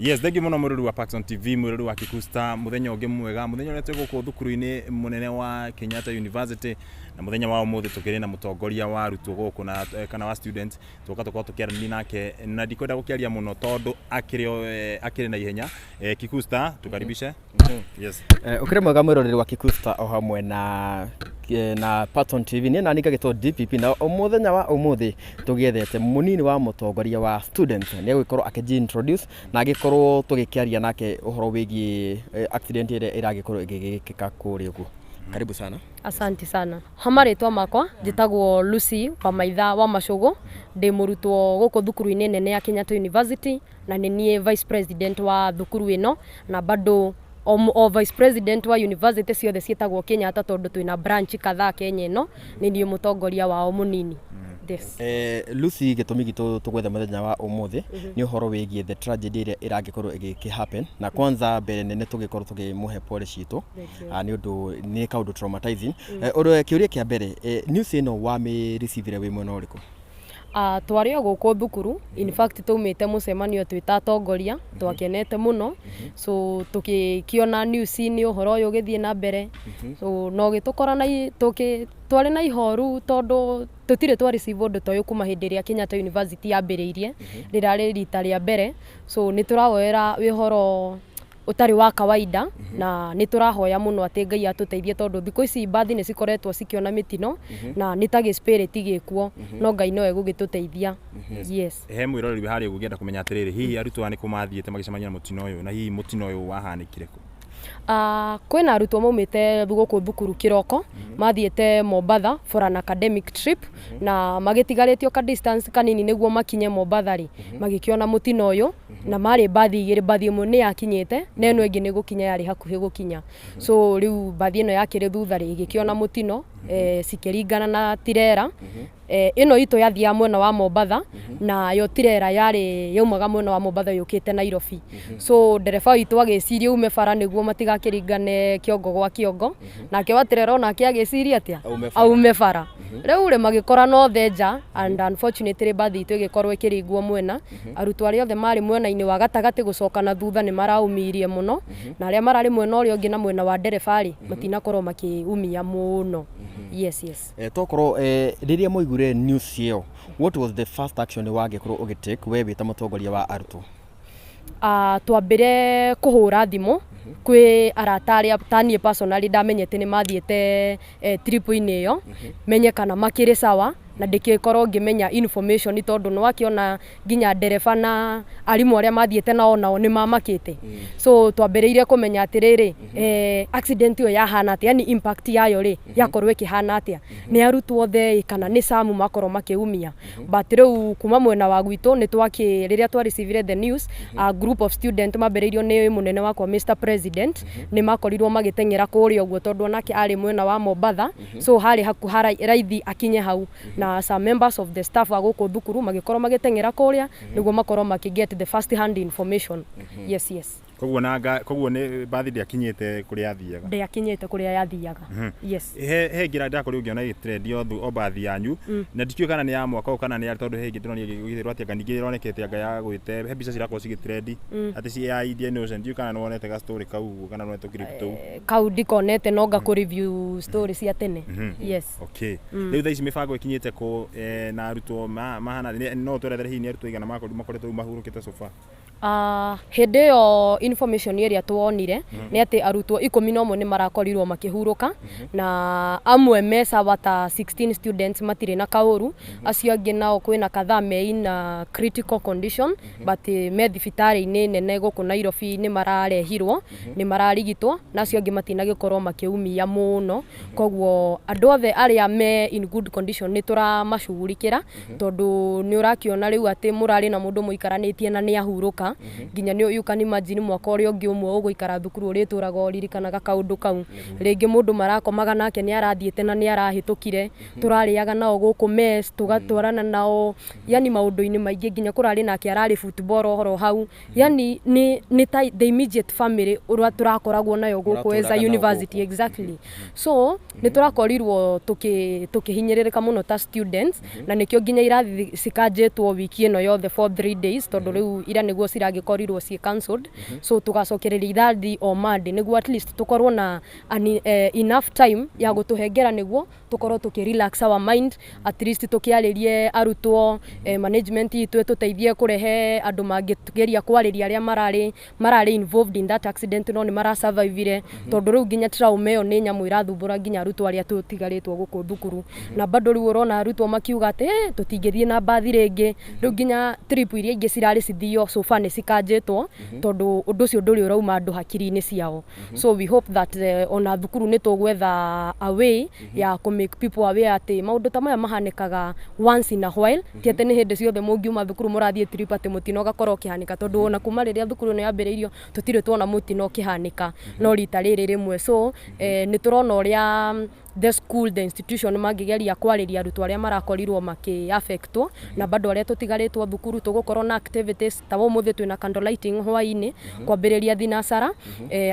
Yes, thank you muno mwirori wa Paxson TV, mwirori wa Kikusta, muthenya ungi mwega, muthenya uria twi guku thukuru-ini munene wa Kenyatta University, na muthenya wa umuthi tukiri na mutongoria wa arutwo guku na kana wa students, tuka tukorwo tukiarania nake na ndikwenda gukiaria muno tondu akiri akiri na ihenya. Kikusta, tukaribishe. Yes. Ukire mwega mwiroreri wa Kikusta o hamwe na Patton TV. Niĩ nani ngagĩtwo DPP, na mũthenya wa ũmũthĩ tũgĩethete mũnini wa mũtongoria wa students. Nĩ egũgĩkorwo akĩji introduce na agĩkorwo tũgĩkĩaria nake ũhoro wĩgiĩ accident ĩrĩa ĩragĩkorwo ĩgĩgĩkĩka kũrĩa ũguo. Karibu sana. Asante sana. Ha marĩtwa makwa njĩtagwo Lucy wa Maitha wa Macũgũ, ndĩ mũrutwo gũkũ thukuru-inĩ nene ya Kenyatta University, na nĩ niĩ vice president wa thukuru ĩno, na bado o vice president wa university ciothe ciĩtagwo Kenyatta, tondũ twĩna branch kadhaa Kenya ĩno, nĩ niĩ mũtongoria wao mũnini. Yes. Lucy, gĩtũmi gitũ tũgwetha mũthenya wa ũmũthĩ nĩ ũhoro wĩgiĩ the tragedy ĩrĩa ĩrangĩkorwo ĩgĩkĩ happen, na kwanza mbere nene tũgĩkorwo tũkĩmũhe pole citũ. Thank you. Nĩ ũndũ nĩ kaũndũ traumatizing. Ũndũ kĩũria kĩa mbere, news ĩno wamĩ-receivire wĩ mwena ũrĩkũ? Twarĩ o gũkũ thukuru, in fact taumĩte mũcemanio twĩ ta atongoria, twakenete mũno, so tũgĩkĩona news-inĩ ũhoro ũyũ ũgĩthiĩ na mbere, so na ũgĩtũkora na twarĩ na ihoru tondũ tũtirĩ twa receive ũndũ ta ũyũ kuma hĩndĩ ĩrĩa Kenyatta University yambĩrĩirie, rĩrarĩ rita rĩa mbere, so nĩ tũrawoera wĩ ũhoro ũtarĩ wa kawaida, na nĩ tũrahoya mũno atĩ Ngai atũteithie, tondũ thikũ ici mbathi nĩ cikoretwo cikĩona mĩtino na nĩ ta gĩ-spirit gĩkuo, no Ngai no egũgĩtũteithia. Yes. He mwiroreri wĩ harĩa ũguo ũngĩenda kũmenya atĩrĩrĩ, hihi arutwo aya nĩ kũ mathiĩte magĩcemania na mũtino ũyũ, na hihi mũtino ũyũ wahanĩkire kũ? Kwĩna arutwo maumĩte gũkũ thukuru kĩroko, mathiĩte Mombatha for an academic trip, na magĩtigarĩtio ka distance kanini nĩguo makinye Mombatha rĩ, magĩkĩona mũtino ũyũ, na marĩ mbathi igĩrĩ. Mbathi ĩmwe nĩ yakinyĩte na ĩno ĩngĩ nĩ gũkinya yarĩ hakuhĩ gũkinya, so rĩu mbathi ĩno yakĩrĩ thutha rĩ, ĩgĩkĩona mũtino, cikĩringana na tirera. Ĩno itũ yathiaga mwena wa Mombatha, na yo tirera yarĩ yaumaga mwena wa Mombatha yũkĩte Nairobi, so ndereba witũ agĩciria ume bara nĩguo matigakĩringane kĩongo gwa kĩongo, nake wa tirera onake agĩciria atĩa? Aume bara. Aume bara. Rĩu rĩ, magĩkora othe nja, and unfortunately mbathi itũ ĩgĩkorwo ĩkĩringwo mwena. Arutwo arĩa othe marĩ mwena-inĩ wa gatagatĩ gũcoka na thutha nĩ maraumirie mũno, na arĩa mararĩ mwena ũrĩa ũngĩ na mwena wa ndereba rĩ, matinakorwo makĩumia mũno. Yes. Tokorwo rĩrĩa mwaiguire news ĩyo, what was the first action wangĩkorwo ũgĩtake we wĩ ta mũtongoria wa arutwo? Twambire kũhũra thimũ kwĩ arata arĩa ta niĩ personally ndamenyete nĩ mathiĩte trip-inĩ ĩyo, menye kana makĩrĩ sawa, na ndĩkĩkorwo ngĩmenya information, tondũ nĩ wakĩona nginya ndereba na arimũ arĩa mathiĩte nao nao nĩ mamakĩte. So twambĩrĩirie kũmenya atĩrĩrĩ, accident ĩyo yahana atĩa, yani impact yayo rĩ, yakorwo ĩkĩhana atĩa, nĩ arutwo othe ĩ, kana nĩ some makorwo makĩumia. But rĩu kuma mwena wa gwitũ nĩ twakĩ rĩrĩa twa receivire the news, a group of student mambĩrĩirio nĩ mũnene wakwa Mr President nĩ makorirwo magĩteng'era kũrĩa ũguo, tondũ onake arĩ mwena wa Mombatha, so harĩ haku raithi akinye hau, na some members of the staff a gũkũ thukuru magĩkorwo magĩteng'era kũrĩa nĩguo makorwo makĩ get the first hand information. Yes. Koguo na koguo nĩ mbathi ndĩakinyĩte kũrĩa yathiaga? Ndĩakinyĩte kũrĩa yathiaga, yes. He ngĩra ndakorirwo ngĩona ĩgĩtrend o mbathi yanyu, na ndikĩũĩ kana nĩ ya mwaka ũyũ kana nĩ ya, tondũ he ĩngĩ ndĩronire ĩgĩthĩrwo atĩ anga ningĩ ĩronekete anga ya gwĩte he mbica cirakorwo cigĩtrend atĩ ci ya Indian Ocean. Ndiũĩ kana nĩ wonete ga story kau ũguo kana nĩ wonete clip tũu. Kau ndikonete, no ngakũ review story cia tene, yes. Okay, rĩu thaa ici mĩbango ĩkinyĩte kũ, na arutwo mahana no twerethere hihi nĩ arutwo aigana makoretwo rĩu mahurũkĩte so far? Hĩndĩ ĩyo information ĩrĩa tuonire nĩ atĩ arutwo 11 nĩ marakorirwo makĩhurũka, na amwe me sawa, ta 16 students matirĩ na kaũru. Acio angĩ nao kwĩna kadhaa me in a critical condition, but me thibitarĩ-inĩ nene gũkũ Nairobi, nĩ mararehirwo, nĩ mararigitwo, na acio angĩ matinagĩkorwo makĩumia mũno. Koguo andũ othe arĩa me in good condition nĩ tũramacugurikĩra, tondũ nĩ ũrakĩona rĩu atĩ mũrarĩ na mũndũ mũikaranĩtie na nĩ ahurũka, nginya nĩ you can imagine mwaka ũrĩa ũngĩ ũmwe ũgũikara thukuru ũrĩtũraga ũririkanaga kaũndũ kau. Rĩngĩ mũndũ marakomaga nake nĩ arathiĩte na nĩ arahĩtũkire, tũrarĩaga nao gũkũ mess, tũgatwarana nao yani maũndũ-inĩ maingĩ, nginya kũrarĩ nake ararĩ football oro hau, yani nĩ ta the immediate family ũrĩa tũrakoragwo nayo gũkũ as a Mũratũraga nao university. Gũkũ. Exactly, so nĩ tũrakorirwo tũkĩhinyĩrĩrĩka mũno ta students, na nĩkĩo nginya irathi cikanjĩtwo wiki ĩno yothe for 3 days, tondũ rĩu ira nĩguo ciragĩkorirwo ciĩ cancelled. So tũgacokereria irathi o Monday nĩguo at least tũkorwo na enough time ya gũtũhengera nĩguo tũkorwo tũkĩ relax our mind, at least tũkĩarĩrie arutwo, management itũ ĩtũteithie kũrehe andũ mangĩgeria kwarĩria arĩa mararĩ involved in that accident no nĩ marasurvivire, tondũ rĩu nginya trauma ĩyo nĩ nyamũ ĩrathumbũra nginya arutwo arĩa tũtigarĩtwo gũkũ thukuru. Na bado rĩu ũrona arutwo makiuga atĩ tũtingĩthiĩ na mbathi rĩngĩ. Rĩu nginya trip iria ingĩ cirarĩ cithio so far nĩ cikanjĩtwo, tondũ ũndũ ũcio ndũrĩ ũrauma andũ hakiri-inĩ ciao. So we hope that ona thukuru nĩ tũgwetha a way ya kũ make people aware atĩ maũndũ ta maya mahanĩkaga once in a while, ti atĩ nĩ hĩndĩ ciothe mũngiuma thukuru mũrathiĩ trip atĩ mũtino ũgakorwo ũkĩhanĩka, tondũ ona kuma rĩrĩa thukuru ĩno yambĩrĩirio tũtirĩ tuona mũtino ũkĩhanĩka no rita rĩrĩ rĩmwe. So nĩ tũrona ũrĩa the school, the institution mangĩgeria kwarĩria arutwo arĩa marakorirwo makĩ affectwo, na bado arĩa tũtigarĩtwo thukuru tũgũkorwo na activities ta ũmũthĩ twĩna candle lighting hwaĩ-inĩ kwambĩrĩria thinacara,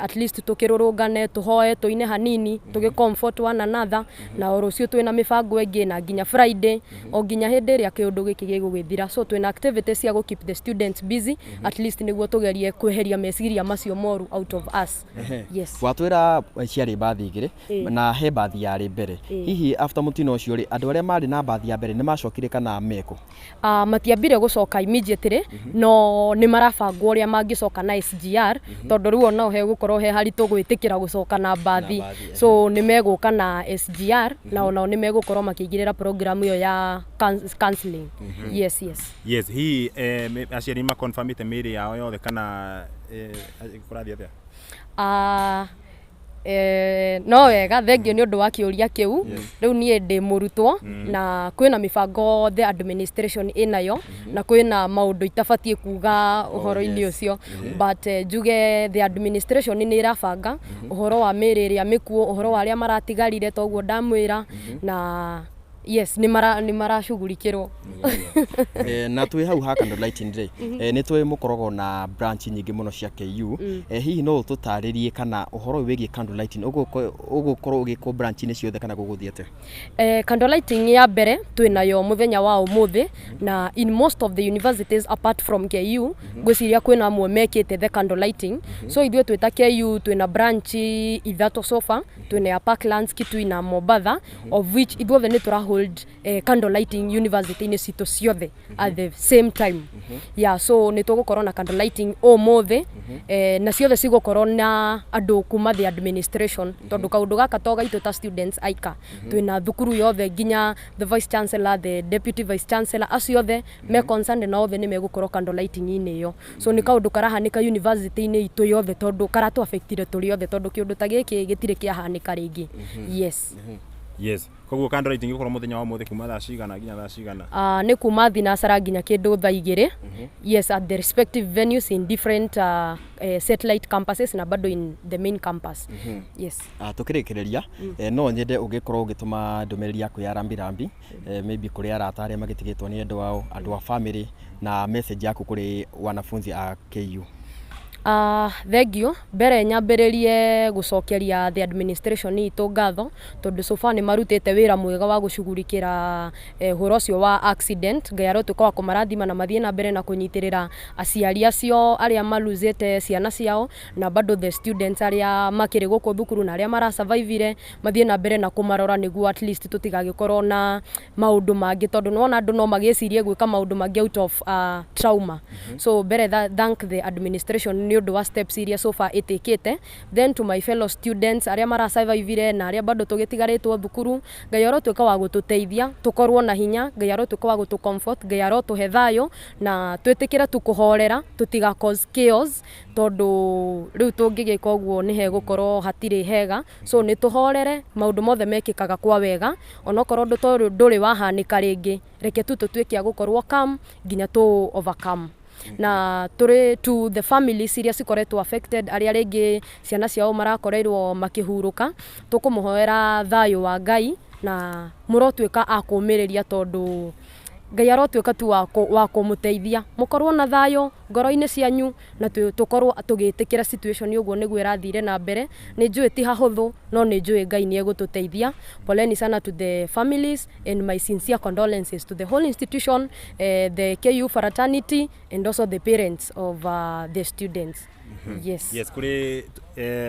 at least tũkĩrũrũngane, tũhoe, tũine hanini, tũgĩ comfort one another. Na o rũciũ twĩna mĩbango ĩngĩ na nginya Friday o nginya hĩndĩ ĩrĩa kĩũndũ gĩkĩ gĩgũgĩthira. So twĩna activities cia gũ keep the students busy, at least nĩguo tũgerie kweheria meciria macio moru out of us. Yes. Watwĩra ciarĩ mbathi igĩrĩ na he mbathi yarĩ mbere. Hihi after mũtino ũcio rĩ, andũ arĩa marĩ na mbathi ya mbere nĩ macokire kana meko? Matiambire gũcoka immediately, no nĩ marabangwo ũrĩa mangĩcoka na SGR, tondũ rĩu onao hegũkorwo he haritũ gwĩtĩkĩra gũcoka na mbathi. So nĩ megũka na SGR na onao nĩ megũkorwo makĩingĩrĩra program ĩyo ya counseling. Yes. Yes, hihi aciari maconfirmĩte mĩĩrĩ yao yothe kana kũrathiĩ atĩa? No wega, thengio nĩ ũndũ wa kĩũria kĩu. Rĩu niĩ ndĩ mũrutwo na kwĩna mĩbango the administration ĩnayo na kwĩna maũndũ itabatiĩ kuga ũhoro-inĩ ũcio, but njuge the administration nĩ ĩrabanga ũhoro wa mĩĩrĩ ĩrĩa mĩkuũ, ũhoro wa arĩa maratigarire, toguo ndamwĩra, na yes, nĩ maracugurikĩrwo. Na twĩ hau ha candle lighting rĩ, nĩ tũĩ mũkoragwo na branch nyingĩ mũno cia KU. Hihi no ũtũtarĩrie kana ũhoro ũyũ wĩgiĩ candle lighting ũgũkorwo ũgĩkwo branch-inĩ ciothe kana gũgũthiĩ atĩa? Candle lighting ya mbere twĩnayo mũthenya wa ũmũthĩ, na in most of the universities apart from KU ngwĩciria kwĩna amwe mekĩte the candle lighting. So ithuĩ twĩ ta KU twĩna branch ithatũ so far, twĩna ya Parklands, Kitui na Mombatha, of which ithuothe nĩ tũra hold candle lighting university-inĩ citũ ciothe at the same time. Yeah, so nĩ tũgũkorwo na candle lighting ũmũthĩ, na ciothe cigũkorwo na andũ kuma the administration, tondũ kaũndũ gaka to gaitũ ta students aika, twĩna thukuru yothe, nginya the vice chancellor, the deputy vice chancellor, acio othe me concerned na othe nĩ megũkorwo candle lighting-inĩ ĩyo. So nĩ kaũndũ karahanĩka university-inĩ itũ yothe, tondũ karatũ affectire tũrĩ othe, tondũ kĩũndũ ta gĩkĩ gĩtirĩ kĩahanĩka rĩngĩ. Yes. Yes, koguo candle lighting ĩgũkorwo mũthenya wa ũmũthĩ kuma thaa cigana nginya thaa cigana? Nĩ kuma thinacara nginya kĩndũ thaa 2. Yes, at the respective venues in different satellite campuses na bado in the main campus. Yes. Tũkĩrĩkĩrĩria, no nyende ũngĩkorwo ũgĩtũma ndũmĩrĩri yaku ya rambirambi, maybe kũrĩ arata arĩa magĩtigĩtwo nĩ endwa ao, andũ a family, na message yaku kũrĩ wanafunzi a KU. Thengio. Mbere nyambĩrĩrie gũcokeria the administration itũ ngatho, tondũ so far nĩ marutĩte wĩra mwega wa gũcugurikĩra ũhoro ũcio wa accident. Ngai arotuĩka wa kũmarathima na mathiĩ na mbere na kũnyitĩrĩra aciari acio arĩa maluzĩte ciana ciao, na bado the students arĩa makĩrĩ gũkũ thukuru na arĩa marasurvivire, mathiĩ na mbere na kũmarora nĩguo at least tũtigagĩkorwo na maũndũ mangĩ, tondũ nĩwona andũ no magĩcirie gwĩka maũndũ mangĩ out of trauma. So mbere thank the administration nĩ ũndũ wa steps iria so far ĩtĩkĩte. Then to my fellow students arĩa marasurvivire na arĩa bado tũgĩtigarĩtwo thukuru, Ngai arotuĩka wa gũtũteithia tũkorwo na hinya, Ngai arotuĩka wa gũtũ comfort, Ngai arotũhe thayũ na twĩtĩkĩre tu kũhorera, tũtiga cause chaos, tondũ rĩu tũngĩgĩka ũguo nĩ hegũkorwo hatirĩ hega. So nĩ tũhorere, maũndũ mothe mekĩkaga kwa wega, onokorwo ũndũ ta ũyũ ndũrĩ wahanĩka rĩngĩ, reke tu tũtuĩke a gũkorwo calm nginya tũ overcome. Na tũrĩ to the families iria cikoretwo affected, arĩa rĩngĩ ciana ciao marakoreirwo makĩhurũka, tũkũmũhoera thayũ wa Ngai na mũrotuĩka a kũũmĩrĩria, tondũ Ngai arotuĩka tu wa kũmũteithia, mũkorwo na thayũ ngoro-inĩ cianyu, na tũkorwo tũgĩtĩkĩra situation ũguo nĩguo ĩrathire na mbere. Nĩ njũĩ ti hahũthũ, no nĩ njũĩ Ngai nĩ egũtũteithia. Poleni sana to the families and my sincere condolences to the whole institution, the KU fraternity and also the parents of the students. Yes. Yes, kũrĩ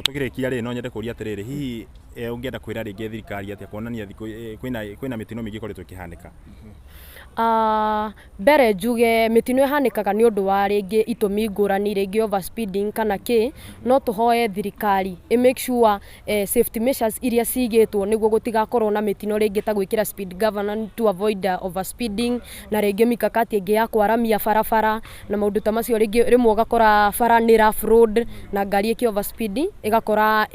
tũkĩrĩkia rĩ, no nyende kũria atĩrĩrĩ, hihi ũngĩenda kwĩra rĩngĩ thirikari atĩa, kuonania thikũ kwĩna mĩtino mĩingĩ ĩkoretwo ĩkĩhanĩka? Mbere njuge mĩtino ĩhanĩkaga nĩ ũndũ wa rĩngĩ itũmi ngũrani, rĩngĩ overspeeding kana kĩ. No tũhoe thirikari ĩ make sure safety measures iria cigĩtwo nĩguo gũtigakorwo na mĩtino rĩngĩ, ta gwĩkĩra speed governor to avoid overspeeding, na rĩngĩ mikakati ĩngĩ ya kwaramia barabara na maũndũ ta macio. Rĩngĩ rĩmwe ũgakora bara nĩ rough road na ngari ĩkĩ overspeed ĩgakora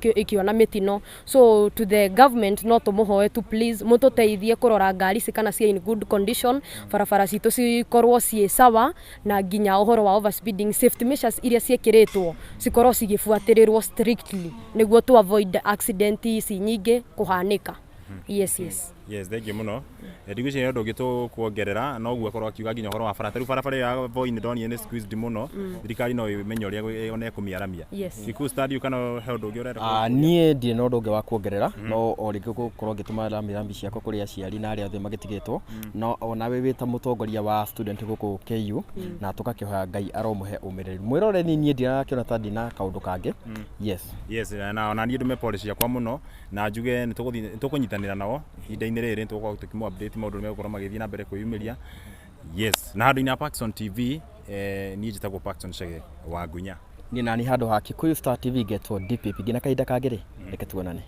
ĩkĩona mĩtino. So to the government, no tũmũhoe tu, please, mũtũteithie kũrora ngari ici kana cia in good condition, barabara citũ cikorwo ciĩ sawa, na nginya ũhoro wa overspeeding, safety measures iria ciĩkĩrĩtwo cikorwo cigĩbuatĩrĩrwo strictly nĩguo to avoid accident ici nyingĩ kũhanĩka. Yes. Yes, thank you mũno. Ndigwĩciria ũndũ ũngĩ tũkuongerera, noguo akorwo akiuga nginya ũhoro wa bara. Ta rĩu barabara ĩyo ya Voi nĩ ndonire nĩ squeezed mũno, thirikari no ĩmenye ũrĩa ona ĩkũmĩaramia. Kikuyu Stadio, kana he ũndũ ũngĩ ũrenda? Ah, niĩ ndirĩ na ũndũ ũngĩ wa kuongerera, no o rĩngĩ gũkorwo ngĩtũma rambirambi ciakwa kũrĩ aciari na arĩa othe magĩtigĩtwo, no onawe wĩ ta mũtongoria wa student gũkũ KU, na tũgakĩhoya Ngai aromũhe ũmĩrĩru. Mwĩroreri, niĩ ndirakĩona ta ndina kaũndũ kangĩ. Yes. Yes, na ona niĩ ndume pole ciakwa mũno na njuge nĩ tũkũnyitanĩra nao ihinda-inĩ rĩrĩ, nĩ tũgũkorwo tũkĩmũ update maũndũ ũrĩa megũkorwo magĩthiĩ na mbere kwĩyumĩria. Yes, na handũ-inĩ ha Paxson TV, niĩ njĩtagwo Paxson Chege wa Ngunya. Niĩ nani handũ ha Kikuyu Star TV ngetwo DPP. Nginya kahinda kangĩ rĩ, reke tuonane.